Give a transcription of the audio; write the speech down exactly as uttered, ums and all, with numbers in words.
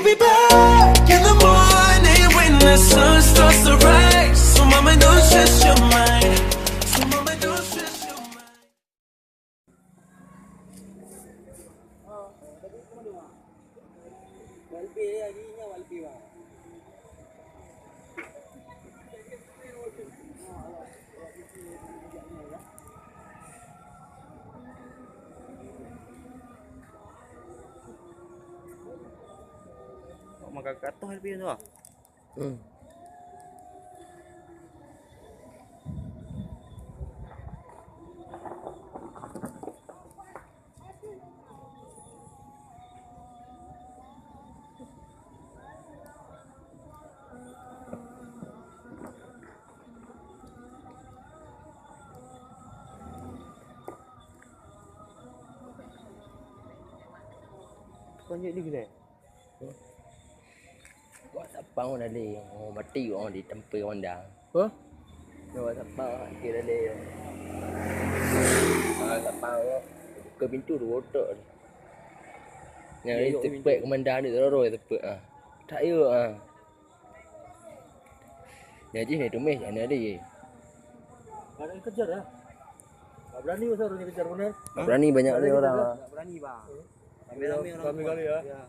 Be back in the morning when the sun starts to rise. So mama, don't stress your mind. So mama, don't stress your mind. Kok makan katoh lebih tu? Hmm. Lanjut di kedai. Wak sapang dah lé, oh, mati orang di tempat Honda. Hah? Wak sapang kira lé. Ah, sapang ke pintu dua otak. Yang Ya, ni ya, tepat pintu. Komandan ni terus tepat ah. Tak ya ah. Jadi ni tumis jangan ada ye. Ada yang kejar ya. Tak berani masa orang kejar benar. Tak berani banyak Ada ni kejar, orang. Tak berani bang. Rame-rame orang Rame semua. Kali ya. Ya.